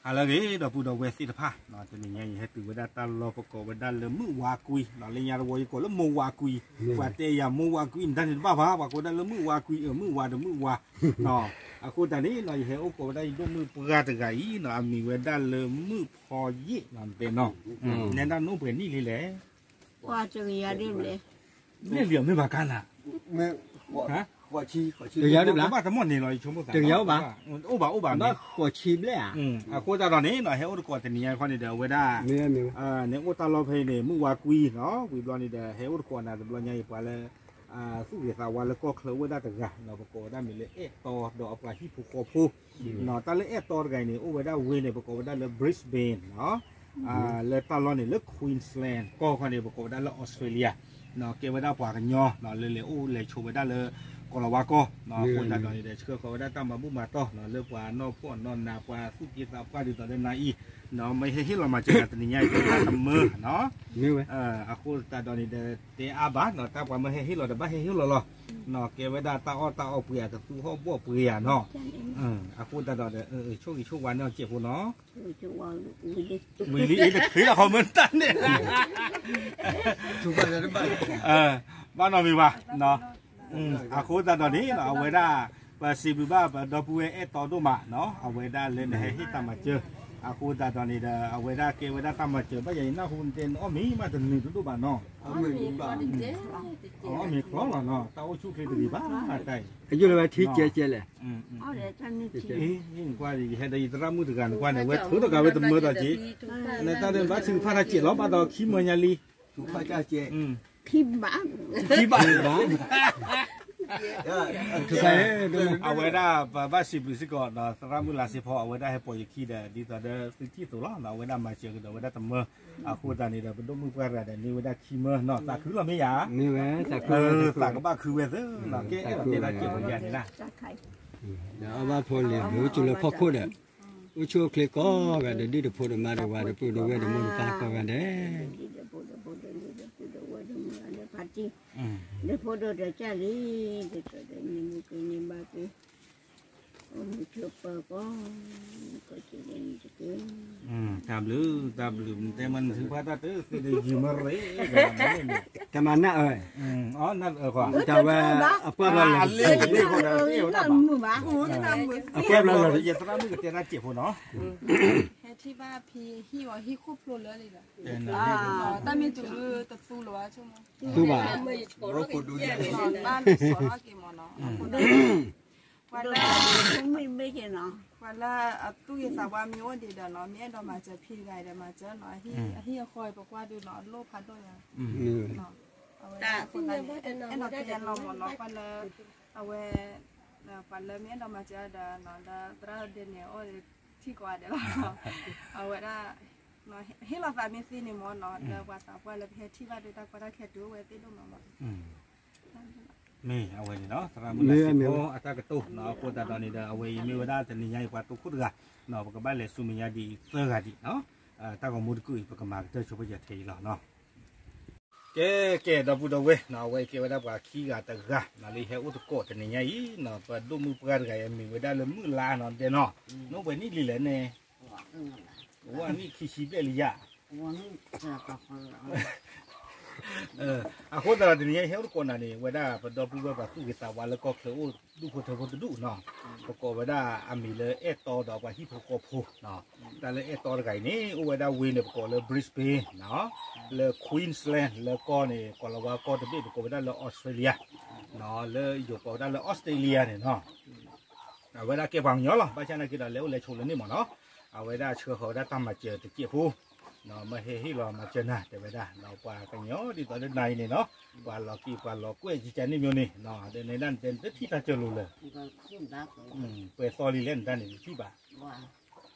ဟါလၢအဂ့ၤ ဒီပုၢ်ဒီဝဲၢ်သ့ၣ်တဖၣ်, တနံၤညါအံၤ ယဟဲတုၤဝဲဒၣ်တၢ်လီၢ် ပကိးဝဲဒၣ်လၢမုၢ်ဝါကွံ, လၢညါတဝီယကိးလၢမိၢ်ဝါကွံ, ပှၤတဲယၤမိၢ်ဝါကွံ နတၢ်န့ၣ်တဘၣ်ဘၣ်, ပှၤကိးဒၣ်လၢမုၢ်ဝါကွံ အမုၢ်ဝါဒီးမုၢ်ဝါ, အဃိသတးန့ၣ် ယဟဲအိၣ်ကိးဝဲဒၣ်ယဒိၣ်မုၣ်ပှၢ်တဂၤအံၤ အမံၤဝဲဒၣ်လၢမုၢ်ဖီယ့ၣ်တဲနီၤ, နဲဒၣ်နအိၣ်ပှဲၤနံၣ်လံလဲၣ်, ပှၤတကယၤဒ်လဲၣ်, ဘျဲၣ်လံအမ့ၢ်ဘၣ်ကါနၤ, တကယၤဒ်ဘၣ်, တဘၣ်တမီၢ်န့ၣ်လီၤ ယဆိကမိၣ်သး, တကယၤအိၣ်ဘၣ်, အိၣ်ဘၣ်အိၣ်ဘၣ်န့ၣ်, အဃိသတးဒီးန့ၣ် ဟဲအိၣ်တကိးတနံၤညါခီန့ၣ်ဒီး အဝဲဒၣ် န့ၣ်အိၣ်တၢ်လီၢ်ဖဲအံၤန့ၣ် မုၢ်ဝါကွံနီၤ, ဝံၤဘျီန့ၣ်ဒီး ဟဲအိၣ်တကိးနၤတဘျီညါအံၤ ပှၤလၢ သူၣ်ဂ့ၤသးဝါလၢကီၢ်ချၢအိၣ်ဝဲဒၣ်တဂၤနီၤ, ပကိးဝဲဒၣ်မ့ၢ်လၢအဲၣ်တီဒီးအပှၤဟံၣ်ဖိဃီဖိ, တၢ်လၢအဲၣ်တီတဂၤအံၤန့ၣ် အိၣ်ဝဲဒၣ်ဝ့ၢ်န့ၣ် ပကိးဝဲဒၣ်လၢ Brisbane နီၤ, လၢတၢ်လီၢ်န့ၣ်လၢ Queensland ကီၢ်ခီန့ၣ် ပကိးဝဲဒၣ်လၢ Australia နီၤ, ကဲဝဲဒၣ်ပှၤကညီနီၤ, လၢလဲၤအိၣ်လဲၤဆိးဝဲဒၣ်လၢ ကီၤလၤဝါကီၢ်နီၤ, အဃိသတးဒီးန့ၣ်ဒီး ဆှၢဃီၤဝဲဒၣ်တၢ်မၤဘူၣ်မၤတီၢ်နီၤ, လၢပှၤနီၢ်ဖှီၣ်နီၢ်နး ပှၤသူၣ်က့သးပှၢ်ဒ်သိးဒီးနၤအံၤနီၤ, မ့ၢ်ဟဲဟ့ၣ်လီၤမၤစၢၤနၤတနံၤညါအံၤ ကဲဝဲဒၣ်တမၢနီၤ, အဃိသတးဒီးန့ၣ်ဒီး တဲအါဘၣ်နီၤ, တၢ်ပှၤမ့ၢ်ဟဲဟ့ၣ်လီၤဒီး ဘၣ်ဟဲဟ့ၣ်လီၤလီၤနီၤ, ကဲဝဲဒၣ်တၢ်အီၣ်တၢ်အီပှ့ၤ အကသူဟီၣ်ဘီၣ်ပှ့ၤဧါနီၤ, အဃိသတးဒီး ဆိၣ်ဂ့ၤဆိၣ်ဝါန့ၢ်အီၤစဲးဖိနီၤ, ဝံၤလံအံၤ တချုးလီၤဃီမၢတၢ်န့ၣ် ဘၣ်နီတမံၤဘၣ်, အဃိသတးဒီးန့ၣ် အဝဲဒၣ် ပစံးဘျုးဘၣ်ပဒီပုၢ်ဝဲၢ်အဲၣ်တီဒိၣ်မးနီၤ, အဝဲဒၣ်လၢနဟဲဟ့ၣ်တၢ်မၤစၢၤ, အဃိသတးဒီးန့ၣ်ဒီး အဝဲဒၣ်ကဲဝဲဒၣ်တၢ်မၤစၢၤ ဘၣ်ယၤအံၤ နၢ်ဟူတဲနအီၣ်မ့ၤမးတနုာ်တဒိၣ်ဘၣ်နီၤ, အီၣ်မ့ၤချီလီၤနီၤ, တၢ်အိၣ်ဆူၣ်ချ့တဂ့ၤဘၣ်, တၢ်အံၤ အယိၣ်လၢဝဲထံကဲကဲလဲၣ် နကွၢ် ယဟဲဒီးယသရၣ်မုၣ်တဂၤ နကွၢ်န့ၣ် ဝဲထုးထီၣ်ကးဝဲတမၢဒီးက့ၤ, နတၢ်ဒ်ဘၣ်ထုကဖၣ်တၢ်စဲးလီၤ ဘၣ်ဒီးခံမၢညါလံ, ခံဘး, အဝဲဒၣ်ပဘၣ်စံးဘျုးစ့ၢ်ကီး သရၣ်မုၣ်လါစ့ဖီ အဝဲဒၣ်ဟဲပိာ်ယခံဒီး ဒ်သိးဒီးသုထံၣ်သိးလီၤ, အဝဲဒၣ်မၤစၢၤကဒီးဝဲဒၣ်တမၢ, အဃိသတးန့ၣ်ဒီး ပဒိၣ်မုၣ်ပှၢ်တဂၤဒီးန့ၢ်ဝဲဒၣ်ခံမၢနီၤ, သးခုလီၤမ့ၢ်ယၤ သးကဘၣ်ခုဝဲသ့နီၤ, ကဲအဲၣ်ဒိးတဲတၢ်စဲးဖိယၤန့ၣ်လီၤ, ဒီးအဘၣ်ဖိလံၤ ဘျုးအိၣ်ဆူၣ်လၢဖီခိၣ်ဒီး အိၣ်ဆူၣ်အိၣ်ချ့ကိးဂၤဒဲး ဒ်တဖိးဒီးမါဒီးဝၤဒီးပုၢ်ဒီးဝဲၢ်ဒီးမိၢ်ဒီးပၢ်ကိးဂၤဒဲး, ဒီးဖိဒီးဝဲၢ်ဒီးမိၢ်ဒီးပၢ်တံၢ်, ဒီးဖိဒိၣ်ဒီးကၢ်လံ, ဒီးဒီးန့ၢ်မူက့ၤန့ၢ်ဘၣ်က့ၤ, အိၣ်မူဆိးပၢၤကိး, ကိးက့ၤန့ၣ်တက့ၢ်, တၢ်ဘျုး တၢ်ဘျုး နတဲမ့ၢ်နထုကဖၣ်တၢ်တသ့ဒီးယုၢ်မ့ၢ်ရ့, တမၤနၣ်အၢ တၢ်ဝဲ အပှၢ်ဘျီလီၤ အပှၢ်ဘျီလီၤ ယသရၣ်မုၣ်ကတဲတၢ်စဲးဖိနီၤ, ဟဲထံၣ်ဘၣ်ဖံဟံၣ်အီၤဟံၣ်ခိၣ်ဖျိလၢလံဒီး, တၢ်မ့ၢ်တုၤလၢတသူလၢၤဘၣ်ဆိကမိၣ်, သူဘၣ်, ဘၣ်လၢစီၤထီၣ်က့ၤမ့ၢ်နီၤ, ပှၤလၢ ပှၤလၢအသူၣ်ဂ့ၤသးဝါမ့ၢ်အိၣ်ဒံးဒီးနီၤ, မ့ၢ်အဲၣ်ဒိးမၤစၢၤဖံတဂၤအံၤဒီးမၤစၢၤနီၤ, အဟံၣ်အဃီအံၤပကွၢ်ဒုးနီၤ, အလိၣ်ဖးဒိၣ်ညါ, အဝဲဒၣ်အဃိသတးန့ၣ် အဲၣ်ဒိးတဲလီၤမ့ၢ်နီၤ, ပှၤလၢ အဝဲ ပှၤလၢမ့ၢ်အဲၣ်ဒိးမၤစၢၤဒီး ဒီးသရၣ်ဒဲးန့ၣ် အိၣ်ထံၣ်ကိးဂၤဒဲးလီၤ, အဝဲဒၣ် ဟ့ၣ်လီၤသးမ့ၢ်သ့န့ၣ်မ့ၢ်နီၤ, လၢပှၤသးပှၢ်လၢပဟဲထံၣ်ဘၣ်ဒီး တၢ်ကီတၢ်ခဲတုၤဝဲသ့ၣ်ဒိၣ်မးမး မ့ၢ်အဝဲန့ၣ်နီၤ, သရၣ်မုၣ်လါစ့ဖိအတၢ်ကတိၤနီၤ, အဃိသတးဒီးန့ၣ်ဒီး အဝဲအံၤမ့ၢ်ဝဲဒၣ်တနံၤညါအံၤ ပှၤတိခိၣ်တဂၤနီၤ, ပကဘၣ်လဲၤဆူမဲာ်ညါဒ်အံၤသၢဂၤဒံးနီၤ, တၢ်ဂီၤမူတကုာ်အံၤ ပကမၤကတၢၢ်ဆိပယဲၢ်ထဲအံၤလီၤနီၤ. ကဲ ကဲ ဒီပုၢ်ဒီဝဲၢ်နီၤ, အဝဲအံၤကဲဝဲဒၣ်ပှၤခံဂၤတဂၤနီၤ, လၢဟဲအိၣ်သကိးတနံၤညါအံၤနီၤ, ပဒိၣ်မုၣ်ပှၢ်တဂၤအံၤ အမံၤဝဲဒၣ်လၢမုၢ်လါနီၤ, တဲနီၤ, နအိၣ်ပှဲၤနံၣ်လံလဲၣ်န့ၣ်, ဝဲနံၣ်ခံဆံဘျဲၣ်လံယၤ အဃိသတးဒီးတနံၤညါအံၤ ဟဲအိၣ်သကိးနၤန့ၣ် ဝဲဒၣ်ပဒီပုၢ်ဝဲၢ်ပှၤသူၣ်ဂ့ၤသးဝါလၢကီၢ်ချၢအိၣ်ဒူၣ်ဖိထၢဖိတဒူၣ်နီၤ, ပကိးဝဲဒၣ်အမံၤလၢအဲၣ်တီဒီးပှၤဟံၣ်ဖိဃီဖိနီၤ, တၢ်လၢအဲၣ်တီတဂၤအံၤန့ၣ် အိၣ်ဝဲဒၣ်ဝ့ၢ်န့ၣ် ပကိးလၢ Brisbane နီၤ, လၢ Queensland လၢကီၢ်န့ၣ် ကီၤလၤဝါကီၢ်တဘ့ၣ် ပကိးဝဲဒၣ်လၢ Australia နီၤ, လၢယိၤကိးဝဲဒၣ်လၢ Australia န့ၣ်နီၤ အဝဲဒၣ်ကဲပှၤကညီလီၤ, ဘၣ်ဆၣ်နာ်က့ဒီး လဲၤအိၣ်လဲၤဆိးလၢန့ၣ်မ့ၢ်နီၤ, အဝဲဒၣ်ဆှၢဃီၤဝဲဒၣ်တၢ်မၤစၢၤတစဲးဖိ, မ့ၢ်ဟဲဟ့ၣ်လီၤမၤစၢၤနၤ တဲဝဲဒၣ်, ဒီးပှၤကညီဒ်သိးလၢနၤအံၤန့ၣ်နီၤ, ပှၤလီၤက့ၤပှၤလီၤကွဲးကကန့ၣ်မ့ၢ်န့ၣ်, ဒီးနတထံၣ်တၢ်စၢၤလိာ်လၢၤ, ပှဲၤသီလံလဲၣ်နတၢ်န့ၣ် တထံၣ်ဘၣ်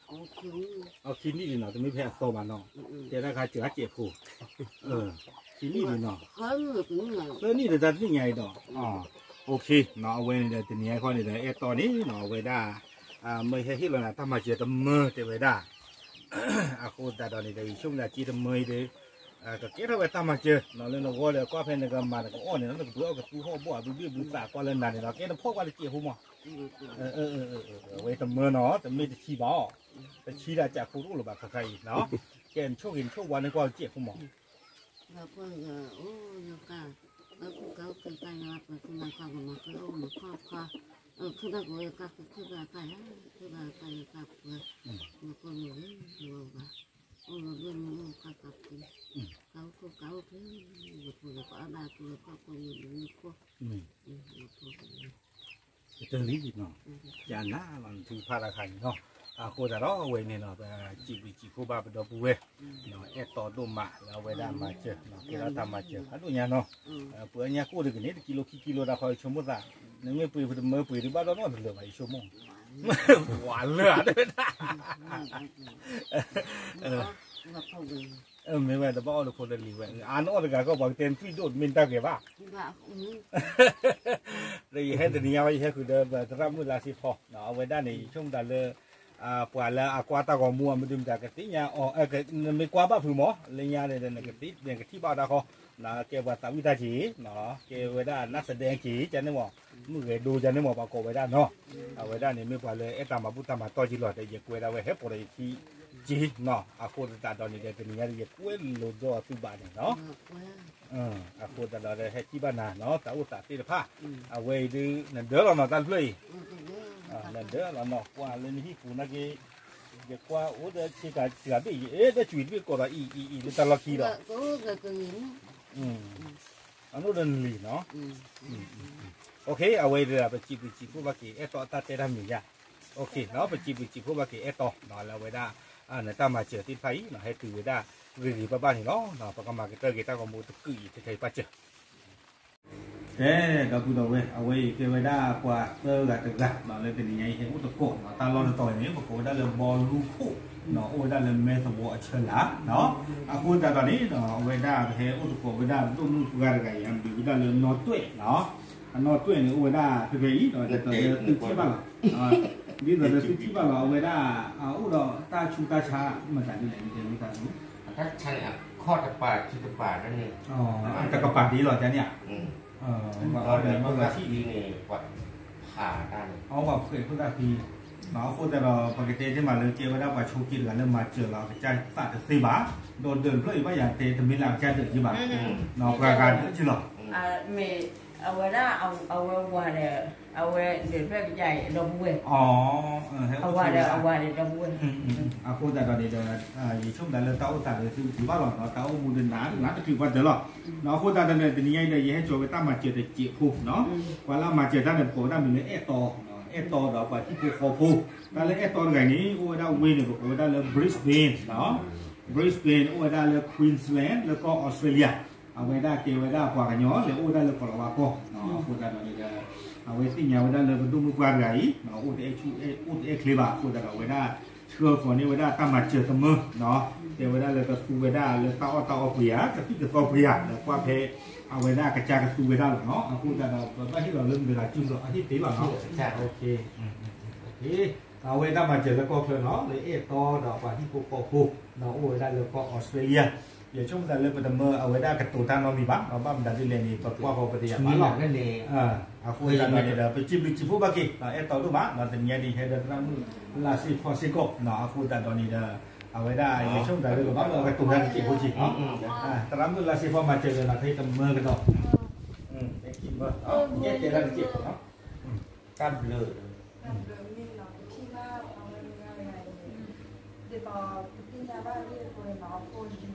အခံနံၣ်လံနီၤ, တမ့ၢ်ဖဲအသီဘၣ်နီၤ, တဲဒၣ်ခါစၢၤစဲးဖိ, ခံနံၣ်လံနီၤ, သၢနံၣ်ဒီးတၢ်တနံၣ်ညါအံၤဒီး, အဝဲန့ၣ်ဒီးတနံၤညါခီန့ၣ်ဒီး အဲၣ်တီန့ၣ်နီၤ, အဝဲဒၣ် မ့ၢ်ဟဲဟ့ၣ်လီၤနၤတၢ်မၤစၢၤတမၢတဲဝဲဒၣ်, အဃိသတးဒီးန့ၣ်ဒီး ယဆိကမိၣ်လၢက့တမၢအံၤဒီး ကကဲထီၣ်ဝဲတၢ်မၤစၢၤနီၤ, လၢနဂီၢ်ဒီးကွၢ်ဖဲနကမၤနကအီၣ်န့ၣ်နီၤ, နကပှ့ၤအီၣ်ကသူဟီၣ်ဘီၣ်အဘုဘ့ၣ်ဘုသးကွၢ်လၢနၤန့ၣ်နီၤ, ကဲနဖီၣ်ကွၢ်တစဲးဖိမး, အဝဲတမၢနီၤ, တမ့ၢ်တဆံဘၣ်အီၤ တဆံတၢ်ကးခိၣ်တအိၣ်လၢၤဘၣ်ခါခါအံၤနီၤ, ကဲနဆိၣ်ဂ့ၤနဆိၣ်ဝါန့ၣ်ကွၢ်ကဲးဖိမး, ဒီပုၢ်ဝဲၢ်အိၣ်ယကၢ်, ဒီပုၢ်ကၢ်အိၣ်ကဲကၢ်ယွၤပှၤသူမၤကၢ် ကမၤကၢ်အိၣ်မၤခီၣ်ခီ, ခုဘၣ်ကဝဲကၢ်ခုခုဘၣ်ကၢ်ယၤ, ခုဘၣ်ကၢ်ယကၢ်ပှၤ, မၤကၢ်မ့ၢ်ဝဲဘၣ်, အိၣ်လီၤဘျဲၣ်မ့ၢ်အိၣ်ကၢ်ကၢ်ပှၤ, ကၢ်အိၣ်ခိၣ်ကၢ်အိၣ်ဖဲ, ယပှၤယကအီၣ်ဘၣ်ကလၢၤကီၢ်ခိၣ်ယမ့ၢ်ခိၣ်, ကတၢၢ်လံနီၤ, ကနၤလီၤနထုကဖၣ်တၢ်ခါန့ၣ်နီၤ, အဃိသတးဒီးအဝဲန့ၣ်နီၤ, ပစံးဘျုးစံးဖှိၣ်ဘၣ်ပဒီပုၢ်ဝဲၢ်, အဲၣ်တီဒိၣ်မးလၢအဝဲဒၣ်မၤစၢၤ, ကဲထီၣ်တၢ်မၤစၢၤဖးဒိၣ်ညါနီၤ, ပှၤညါကိၣ်တကန့ၣ် တကံလိခံကံလိတၢ်ခီ ယဆိကမိၣ်သး, နမ့ၢ်ပှ့ၤပတမၢပှ့ၤဒုးဘၣ်ဒီးနီတလၢာ်ဘၣ် ယဆိကမိၣ်, ဝၤလၢာ်တဝဲဒၣ် မ့ၢ်ဝဲတဘၣ်အီၣ်လၢဖိတလံၤဝဲ, အါနအီၣ်တဂၤကီၢ်ပှၤကတဲနသွံၣ်ဒိၣ်တမ့ၢ်တၢ်ဂဲၤဘၣ်, ဒီးယဟဲတနံၤညါဝဲ ယဟဲဃုာ်ဒီးသရၣ်မုၣ်လါစ့ဖီ, အဝဲဒၣ်န့ၣ် ယဆိကမိၣ်တၢ်လၢ, ပှၤလၢအကွၢ်တၢ်ဂီၤမူအမ့ၢ်ဒုးမတၤကသ့ၣ်ညါအီၤ, နမ့ၢ်ကွၢ်ဘၣ်ဖုးမး လၢညါန့ၣ် နကထံၣ်ဘၣ်တၢ်ဃီ, ကဲပှၤသးဝံၣ်တၢ်က့ၤ, ကဲဝဲဒၣ်နါစဒဲက့ၤ ကန့ၣ်မး, မုၢ်ဂဲၤဒိကန့ၣ်မး ပှၤကိးဝဲဒၣ်နီၤ, အဝဲဒၣ်န့ၣ်မ့ၢ်ပှၤလၢအဲၣ်တၢ်မၤဘူၣ်တၢ်မၤတီၢ်က့ၤလီၤ, ဒီးယကွဲဒၣ်ဝဲဟဲပိာ်ဒီးယခံက့ၤနီၤ, အဃိသတးဒီးန့ၣ်ဒီး တနံၤညါဒီး ယကွဲလိာ်ဒီးသုဘၣ်န့ၣ်နီၤ, အဃိသတးဒီး ဟဲထံၣ်ဘၣ်နၤနီၤ တၢ်အိၣ်သးသ့ၣ်တဖၣ်, အဝဲအံၤဒုး နဒၢလီၤနီၤ တၢ်တဖျၢၣ်အံၤ, နဒၢလီၤနီၤ ကွၢ်လၢနဟံၣ်ပူၤနာ်က့ၤ, ယကွၢ်အိၣ်ဒီးဆ့ကၤစှၤဘ့ၣ်အံၤ အဲၣ်ဒီးကွံာ်တဘ့ၣ်ကိးဒီးအံၤအံၤအံၤလၢတၢ်လီၢ်ခံဒီး, အနိၣ်ဒီးနလံၤနီၤ, အဝဲအံၤဒီး ပစံးဘျုးစံးဖှိၣ်ဘၣ်က့ၤအဲၣ်တီအတၢ်တဲတၢ်မံၤယါ, ပစံးဘျုးစံးဖှိၣ်ဘၣ်က့ၤအဲၣ်တီနီၤ လၢအဝဲဒၣ် နတၢ်မၤစၢၤသ့ၣ်တဖၣ်အံၤ ဟဲတုၤဝဲဒၣ်ဂ့ၤဂ့ၤဘၣ်ဘၣ်န့ၣ်လီၤ, ပကမၤကတၢၢ်က့ၤတၢ်ဂီၤမူတကုာ်အံၤ ထဲထဲအံၤပၣ်စၢၤ ကဲ, ဒီပုၢ်ဒီဝဲၢ် အဝဲအံၤကဲဝဲဒၣ်ပှၤသၢဂၤတဂၤနီၤ လၢတနံၤညါအံၤဟဲအိၣ်သကိးနီၤ, တၢ်လီၢ်တတီၤအံၤန့ၣ် ပကိးဝဲဒၣ်လၢဘီလူခိၣ်နီၤ, အိၣ်ဝဲဒၣ်လၢမဲသဝီအဆၢလၢ်နီၤ, အဃိသတးဒီးန့ၣ် အဝဲဒၣ်ပဟဲအိၣ်သကိးဝဲဒၣ်ပဒိၣ်မုၣ်ပှၢ်တဂၤအံၤ မ့ၢ်ဝဲဒၣ်လၢနီၢ်တွဲၣ်နီၤ, အနီၢ်တွဲၣ်န့ၣ်အိၣ်ဝဲဒၣ်ဖဲဖဲအံၤ ဒ်သိးလၢသုထံၣ်ဘၣ်လီၤ, ဒ်သိးလၢသုထံၣ်ဘၣ်လီၤ အဝဲဒၣ် အအိၣ်ဒီးတၢ်ဆူးတၢ်ဆါမတၤဒ်လဲၣ် မ့ၢ်တဲဝဲတၢ်ဆူး အတၢ်ဆါန့ၣ်အခီၣ်တပၤတဆံတပၤန့ၣ်, တကပၤဒ်လီၤ ကန့ၣ်ဧါ, ပှၤအီၣ်ဒီးမ့ၢ်ဘၣ်ဆံးန့ၣ်, အဝဲဖှဲးဖိသၣ်ဃံ, အဃိသတးဒီး ပကတဲတ့ၢ်မးလၢကဲဝဲဒၣ်ပှၤဆိးက့တဂၤလၢမၤစၢၤလီၤ အကစၢ်သးတသ့ဘၣ်, ဒီးဒၢးတဖျၢၣ်အံၤဘၣ်ယၤတဲတမ့ၢ်လၢအကစၢ်ဒၢးက့ဘၣ်, ပှၤဂၤဒၢးက့လီၤ, မ့ၢ်အဝဲဒၣ် အဝဲဝၤဒီး အဝဲဒၢးတဖျၢၣ်ကစၢ်အံၤ အဒီပုၢ်ဝဲၢ်, အဝၤဒီး အဝၤဒီးဒီပုၢ်ဝဲၢ်, အဃိသတးဒီးန့ၣ်ဒီး ယဆိကမိၣ်လၢတၢ်အိၣ်သးဒီးသုကတုၤဘၣ်လီၤနီၤ, တၢ်အိၣ်မူဒုးနၤဒုးနၤတတုၤပှၢ်တၢၢ်လီၤ, အဃိသတးဒီးန့ၣ် တနံၤညါအံၤဒီး ယဟဲစိာ်ဝဲတၢ်မၤစၢၤတစဲးဖိနီၤ, ပှၤလၢအမၤစၢၤတၢ်န့ၣ် ပကိးဝဲဒၣ်မံၤလၢအဲၣ်တီ, အဲၣ်တီဒီးပှၤဟံၣ်ဖိဃီဖိ, တၢ်လၢအဲၣ်တီတဂၤအံၤန့ၣ် အိၣ်ဝဲဒၣ်ဝ့ၢ်န့ၣ် ပကိးဝဲဒၣ်လၢ Brisbane နီၤ, Brisbane အိၣ်ဝဲဒၣ်လၢ Queensland လၢကီၢ် Australia, အဝဲဒၣ်ကဲဝဲဒၣ်ပှၤကညီလၢအိၣ်ဝဲဒၣ်လၢကီၢ်လီၤဝါကီၢ်, အဃိသတးဒီးန့ၣ်ဒီး အဝဲသ့ၣ်ညါဝဲဒၣ်လၢပဒိၣ်မုၣ်ပှၢ်တဂၤအံၤ အိၣ်တအဲၣ်ဆူၣ် အိၣ်တအဲၣ်ချ့ဘၣ်အဃိသတးဒီး အဝဲဒၣ်ဆှၢဃီၤန့ၢ်ဝဲဒၣ်တၢ်မၤစၢၤတမၢနီၤ, တဲဝဲဒၣ်လၢကသူဝဲဒၣ်လၢတၢ်အီၣ်တၢ်အီပှ့ၤဧါ, ကသံၣ်ကသီပှ့ၤဧါ, ဒီးကွၢ်ဖဲ အဝဲဒၣ်ကစၢ်ကသူဝဲဒၣ်လီၤနီၤ, အဃိသတးဒီး ပဘၣ်ဟ့ၣ်လီၤလၢမတၤဂၤစုလီၤ အဟ့ၣ်သ့ဘၣ်နီၤ, အဝဲဒၣ်မၤစၢၤလၢကီၢ်ချၢနီၤ လၢအဲၣ်တီဒီးပှၤဟံၣ်ဖိဃီဖိ ဒီးအိၣ်ဝဲဒၣ်လၢကီၢ် Australia, ယဆိကမိၣ်သးလၢပတမၢအဝဲဒၣ်ကတိၤတၢ်နီတမံၤဘၣ်, ဘၣ်မတၤဒ်လဲၣ်န့ၣ် ပကွၢ်ဃီၤပတယာ်ဘၣ်လီၤ, အဃိသတးဒီးန့ၣ်ဒီး ပစံးဘျုးစံးဖှိၣ်ဘၣ်က့ၤ အဲၣ်တီဒိၣ်မး, တနံၤညါဒ်ဟဲဒီးသရၣ်မုၣ်လါစ့ဖီစ့ၢ်ကီး, အဃိသတးဒီးန့ၣ်ဒီး အဝဲဒၣ်ယဆိကမိၣ်သးလၢကဘၣ်မၢကတိၤတၢ်တစဲးဖိက့ၤ, သရၣ်မုၣ်လါစ့ဖီမၤစၢၤဒီးနၤဖဲတမၢကဒီး, ယဲတဲတၢ်တစဲးဖိနီၤ, တၢ်ဘျုး ဒ်သိးပသ့ၣ်ညါဘၣ်လံအဃိန့ၣ်နီၤ, အဖိဒံလီၤဒီး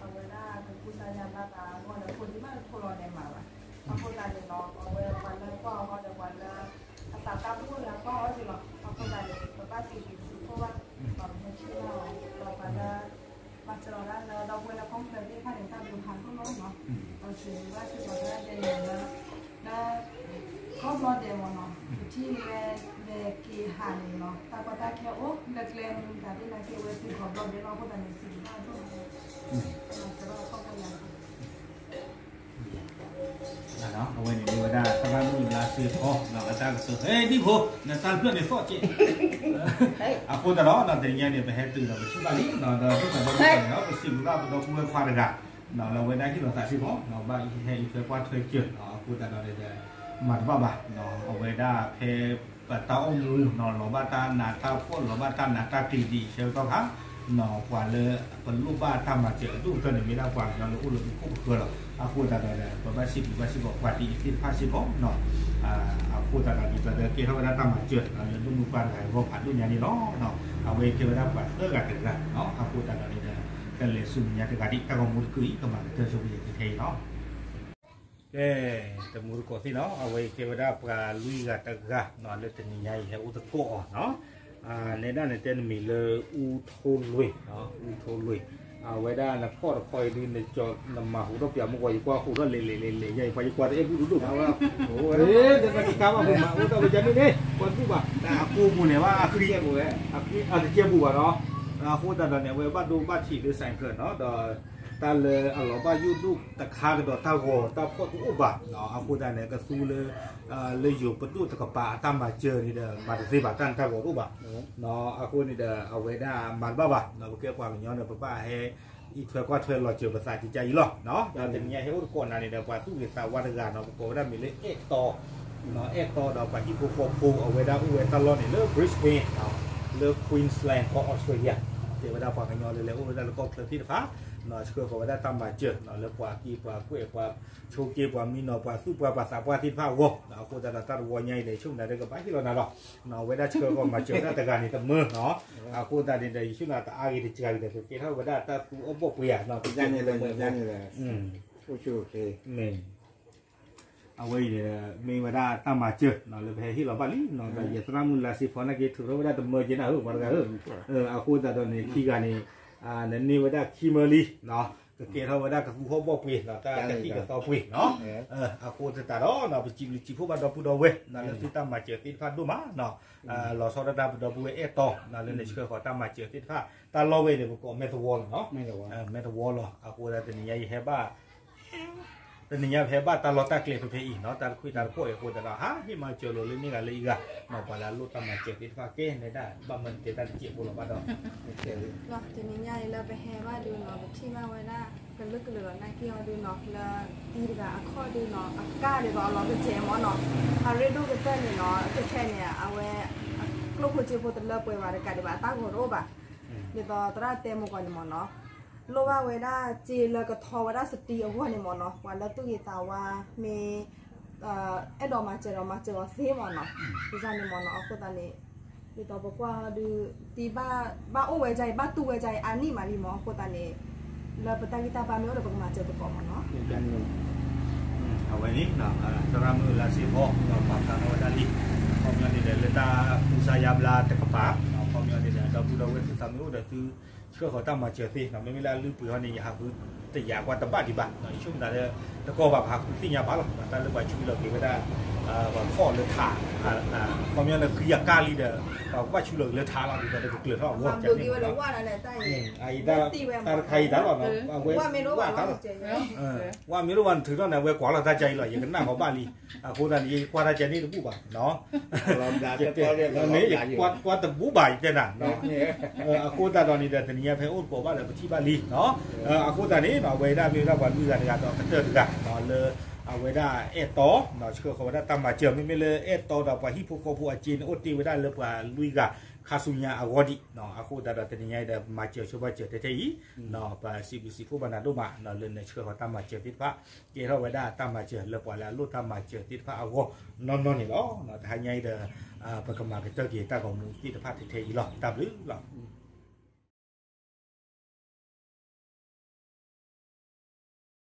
အဝဲဒၣ်ကကူစါညါဘၣ်သးအဂီၢ်ဒီး ဖိဒံဘၣ်တထိလီၤဒဲးမးဘၣ်. အဃိသတးန့ၣ်နီၤ အဝဲပှၤလၢကွၢ်အီၤဒီးပှၤလၢ အသးတၢ်ဘိၣ်လၢကွၢ်အီၤက့ၤလီၤ. အဃိသတးန့ၣ် ပဘၣ်စံးဘျုးစံးဖှိၣ်ဘၣ် ပှၤမ့ၢ်ဆ့ၣ်နီၤ ဒီးပှၤလၢ မၤစၢၤလီၤဒၣ်လၢဒီပုၢ်ဝဲၢ်လၢကီၢ်ချၢသ့ၣ်တဖၣ်န့ၣ် တၢ်ဘျုးဖးဒိၣ်လီၤနီၤ. ဒီးစံးဘျုးဘၣ်စ့ၢ်ကီးဒၣ်ယဲန့ၣ်လၢ လၢ ကီၢ်ဘျီဒဲးမ့ၢ်နီၤ ပထံၣ်ဝဲလဲၤက့ၤဟးန့ၣ်နီၤ တၢ်ကီတၢ်ခဲအိၣ်လၢကျဲမနုၤသ့ၣ်နာ်က့ အဝဲသ့ၣ်ကီၢ်ဘျီဒဲးလီၤ. အဃိသတးန့ၣ် စံးဘျုးဘၣ်ဒိၣ်မး မၤစၢၤလီၤကီၢ်ဘျီဒဲး အဝဲန့ၣ်မ့ၢ်ဝဲဒၣ်သရၣ်မုၣ်လါစ့ဖီ အတၢ်ကတိၤ ဟဲဒံဖိ နတၢ်တဖျၢၣ်န့ၣ်သီၣ်က့ၤ အဃိသတးဒီး တနံၤညါန့ၣ် ပဟဲတုၤဒီးပထံၣ်ဘၣ်လံ ဒီးတၢ်သးဘၣ်န့ၣ်ဒီး ပစံးဘျုးဘၣ်ပဒီပုၢ်ဝဲၢ်ခွါတဂၤ လၢအဝဲဒၣ်ဟ့ၣ်လီၤသးစ့ၢ်ကီး ဘၣ်ဟဲအံးထွဲကွၢ်ထွဲစၢၤ အဃိသတးဒီး မၤတဘၣ်ဘၣ် အဝဲဒၣ်ဖဲ ပတၢ်အိၣ်မူနီၤ လီၤဘၣ်တၢ်နးတၢ်ဖှီၣ် လီၤဘၣ်တၢ်နးတၢ်ကျံၤဒံးဆၢကတီၢ်ခါ, ပှၤလၢပလိၣ်ဘၣ်တၢ်မၤစၢၤအဒိၣ်ကတၢၢ်န့ၣ် မ့ၢ်ဒၣ်ပှၤကညီလၢအိၣ်လၢဟီၣ်ခိၣ်ပဃၢၤလီၤ. အဃိသတးဒီး ပဘၣ်စံးဘျုးဘၣ်စံးဖှိၣ်ပှၤဒ်အံၤသ့ၣ်တဖၣ်စ့ၢ်ကီးနီၤ. အဃိသတးဒီး ဒ်သိးဒီးကဲထီၣ်ဝဲဒၣ်တၢ်မၤစၢၤလၢဒိၣ်မုၢ်ပှၢ်တဂၤအဂီၢ် ဖးဒိၣ်ညါန့ၣ်လီၤ. အဝဲကဲဝဲဒၣ်ပှၤသၢဂၤတဂၤ, အဃိသတးဒီးန့ၣ်ဒီး တလဲၤဆူမဲာ်ညါတဂၤဒံး တၢ်ဂီၤမူတကုာ်အံၤ ကမၤကတၢၢ်ဆိပယဲကထဲအံၤလီၤ. ကဲ, တမူတကိးသ့ၣ်နီၤ, အဝဲအံၤကဲဝဲဒၣ်ပှၤလွံၢ်ဂၤတဂၤ လၢတနံၤညါအံၤဟဲအိၣ်သကိးအီၤနီၤ. နဲဒၣ်နတဲနမံၤလၢအူထိလွံၢ်, အူထိလွံၢ်, အဝဲဒၣ်နခီၣ်တခီအံၤဒုး နမၤဟူးထီၣ်ပၠးမူကီး ယကွၢ်ဟူးထီၣ်လဲၤလဲၤလဲၤလဲၤ ယၤအံၤပှၤယကွၢ်တအဲၣ်ဘူၣ်ဒိၣ်ဒိၣ်ဘၣ်, တကးဘၣ် ပမၤအိၣ်တၢ်ဝဲယၤန့ၣ်န့ၣ် ပှၤဘူၣ်ဘၣ်, အကိးပူၤန့ၣ်ဘၣ် အတကဲဘူးဘၣ်နီၤ. အဃိသတးဒီးန့ၣ် အဝဲဘၣ်ဒိဘၣ်ထံးလၢ ဆိုင်ကယ် နီၤ, ဒီး တၢ်လၢအလီၤဘၣ်ယိၣ်ဒိၣ်တခါကဒီးတၢ်ဂီၤတၢ်ဖှီၣ်တအိၣ်ဘၣ်, အဃိသတးန့ၣ် ကသူလၢ လၢယိၤပဒိၣ်တကပၤအတၢ်မၤစၢၤန့ၣ်ဒီး မၤတသ့ဘၣ် တၢ်နတၢ်ဂီၤတအိၣ်ဘၣ်. အဃိန့ၣ်ဒီး အဝဲဒၣ်မၤတဘၣ်ဘၣ်, ပကဲပှၤကညီန့ၣ် ပဘၣ်ဟဲ အံးထွဲကွၢ်ထွဲလီၤစၢၤပသးကကါအံၤလီၤ. ဒီးတနံၤညါဟဲအိၣ်သကိးနၤန့ၣ်ဒီး ပှၤသူၣ်ဂ့ၤသးဝါတဂၤနီၤ, ပကိးဝဲဒၣ်မ့ၢ်လၢအဲၣ်တီ, အဲၣ်တီဒီးပှၤဟံၣ်ဖိဃီဖိ အဝဲဒၣ်အိၣ်ဝဲတၢ်လီၢ်န့ၣ်လၢ Brisbane လၢ Queensland ကီၢ် Australia, တဲဝဲဒၣ်ပှၤကညီလၢလဲၤအိၣ်ဝဲဒၣ်လၢကီၢ်ချၢသ့ၣ်တဖၣ် ဆှၢဃီၤဝဲဒၣ်တၢ်မၤစၢၤ လၢပှၤက့ပှၤကွဲး ပှၤဆိးက့ ပှၤမံနီၤ ပှၤသူၣ်ပှၢ်ပှၤသးပှၢ်သ့ၣ်တဖၣ်အဂီၢ်, အဃိသတးဒီးတၢ်တဝီညါအံၤဒီး ယဆိကမိၣ်ဒၣ်ဒီးကဘၣ်ဟ့ၣ်လီၤနၤလီၤ. အဝဲဒၣ်ဆှၢဃီၤမၤစၢၤတၢ်တဂၤန့ၣ်တမၢနီၤ, အဃိသတးန့ၣ်ဒီး ယဆိကမိၣ်တအါဂ့ၤတစှၤဂ့ၤဒီး ကကဲထီၣ်ဝဲဒၣ်တၢ်သူအီၣ်ဘီၣ်ပှ့ၤဧါနီၤ, ကကဲထီၣ်ဝဲဒၣ် မ့ၢ် အဝဲအံၤန့ၣ် မ့ၢ်ဝဲဒၣ်တၢ်မၤစၢၤ လၢပဟဲဟ့ၣ်လီၤဘၣ်လံနီၤ, ဒီးယသရၣ်မုၣ်လါစ့ဖီနာ်က့ ထုးထီၣ်ဝဲဒၣ်တမၢက့ၤနၢ်ဧၢ ပှၤတဂၤဧၢ, အဃိသတးဒီးန့ၣ် ခံဂၤန့ၣ် နန့ၢ်ဝဲဒၣ်ခံမၢလံ, ကကဲထီၣ်ဝဲဒၣ်ကသူဟီၣ်ဘီၣ်ပှ့ၤနီၤ, တၢ်ကသံၣ်ကသီပှ့ၤနီၤ, အဃိသတးဒီး ပစံးဘျုးစံးဖှိၣ်ဘၣ်ဒီပုၢ်ဒီဝဲၢ် လၢသုတၢ်မၤစၢၤသ့ၣ်တဖၣ်ဒိၣ်မးနီၤ, လီၤဆီဒၣ်တၢ်ပဒီပုၢ်ဝဲၢ်အဲၣ်တီ လၢနဆှၢဃီၤတၢ်မၤစၢၤသ့ၣ်တဖၣ်, တၢ်လီၢ်ဝဲန့ၣ် ပကိးမဲၢ်သဝီလီၤနီၤ, မဲၢ်သဝီလီၤ, အဃိသတးတနံၤညါယဟဲဘၣ် တနံၤညါပဟဲဘၣ်တၢ်လီၢ်တၢ်ကျဲဖဲဖဲအံၤနီၤ, တၢ်တခွံတၢ်တခိၣ်အံၤအဃိသတးဒီး ဟးဟ့ၣ်မၤစၢၤလိာ်လၢန့ၢ်ဂၤလၢအံၤဂၤ, ပှၤလၢအလိၣ်တၢ်မၤစၢၤသ့ၣ်တဖၣ်ကဲနဲဒၣ် ဘၣ်မနုၤတဲတၢ်တစဲးဖိလီၤဘၣ်ဒီး တနံၤညါအံၤလၢပဟဲဘၣ်ဒုးနီၤ ပထံၣ်ဘၣ်ဝဲဒၣ် ကလုာ်ကလုာ်လီၤနာ်က့အီၤဒုးနီၤ လၢတံၤတဂၤအခီၣ်ဒုးနီၤ အကၢ်ဒ်သိးအလီၤကစဲးမီၤနီၤ, အရ့ဒိၣ်ကတၢၢ်န့ၣ်နီၤ ကထဲန့ၣ် အဝဲ ကျိၣ်ဖိစ့ဖိတလၢပှဲၤဘၣ်တကးဒံးဘၣ် အတၢ်ဂီၤတအိၣ်ဘၣ်, ဒ်သိးသရၣ်တဲမူကီးန့ၣ်မီၤနီၤ လိၣ်ဘၣ်ဝဲဒၣ်စ့လၢကထီဝဲဒၣ်စတံအဂီၢ်န့ၣ်မီၤနီၤ ပှၤလၢသူၣ်ဂ့ၤသးဝါမ့ၢ် အဲၣ်ဒိးမၤစၢၤဒီးမၤစၢၤအီၤသ့မီၤနီၤ, ဒ်န့ၣ်မီၤနီၤ အဃိသတးန့ၣ် ဒ်သိးပကွၢ်အီၤဒုး တံၤဘၣ်အိၣ်ဝဲဒ်အံၤ ဘၣ်တူၢ်ဝဲဒ်အံၤ အါနံၣ်မးလံမီၤ အဃိသတးန့ၣ် လၢပတၢ်ဂံၢ်တၢ်ဘါမ့ၢ်အိၣ်ဒီးပကမၤစၢၤသကိးမီၤနီၤ. အဝဲန့ၣ် သရၣ်မုၣ်လါစ့ဖီ ပာ်ဖျါထီၣ်ဝဲဒၣ်လံ ခီပညီန့ၣ်ဒီး လၢတၢ်ကူစါယါဘျါတကပၤ ခီပညီန့ၣ်ဒီး ဒီပုၢ်ဒီဝဲၢ်သုသးမ့ၢ်အိၣ်ဒီးသု ဆှၢဃီၤတၢ်မၤစၢၤသ့ မ့မ့ၢ်လၢအလုၢ်ပှ့ၤဟီန့ၣ် ယဟးဃုတယာ်ကွၢ်တဘၣ်ဒံးဘၣ် ယဆိကမိၣ်သးလၢ တကီၢ်ဘၣ်ပဟးဃုသ့ၣ်ညါဘၣ်လီၤ တၢ်လၢပှၤဆူလီၤက့ၤဝဲဒၣ် ပှၤခီၣ်လၢထး ခီပညီလၢဃံအကၢ်လံဒီး ပှၤကဘၣ်ဆူလီၤက့ၤလၢထးလီၤ ဒ်သိးလၢကကျၢၤထီၣ်အဂီၢ် တၢ်တခါအံၤတၢ်လီၤ အဝဲဝၣ်မ့ၢ်တအိၣ်ဘၣ်နထုးထီၣ်န့ၣ် အဝဲကွၢ်လီၤတၢ်ကၢအံၤလီၤ ယကနၣ်ဃီဘၣ်လံ အဃိသတးန့ၣ် ယကွၢ်တၢ်ကၢန့ၣ်တဘူၣ်ဘၣ် ကွၢ်တဘူၣ်ဘၣ်ယတဲနၤ အဃိသတးဒီးန့ၣ်ဒီး တနံၤညါဖဲအိၣ်တကိးဘၣ်ဒီး ပထံၣ်ဘၣ်လံ အဃိသတးန့ၣ် အဝဲဒၣ်မ့ၢ်ဝဲဒၣ်ပှၤလွံၢ်ဂၤတဂၤဒီးကတၢၢ်တဂၤ လၢအဝဲဒၣ်အဲၣ်တီ ဆှၢဃီၤဝဲဒၣ်တၢ်မၤစၢၤ မ့မ့ၢ်လၢအဲၣ်တီဒီးပှၤဟံၣ်ဖိဃီဖိအစ့န့ၣ် အိၣ်တ့ၢ်ဝဲဒၣ်လၢပှၤလွံၢ်ဂၤခါဆူညါအဂီၢ်ဒံး အဃိသတးဒီးတနံၤညါအံၤဒီး မၤစၢၤဆိဘၣ်စၢၤထဲထဲအံၤ ပစံးဘျုးစံးဖှိၣ်ဘၣ်နၤဒိၣ်မး လၢနဆှၢဃီၤတၢ်မၤစၢၤသ့ၣ်တဖၣ် ကဲထီၣ်ဝဲဒၣ်တၢ်မၤစၢၤလၢပှၤလၢအလိၣ်တၢ်မၤစၢၤသ့ၣ်တဖၣ်အဂီၢ်နီၢ်နီၢ်န့ၣ်လီၤ. တဟါညါအံၤဒီး ပကမၤကတၢၢ်က့ၤတၢ်ဂီၤမူသ့ၣ်တဖၣ်ထဲထဲအံၤလီၤ. တၢ်ဘျုးလီၤ.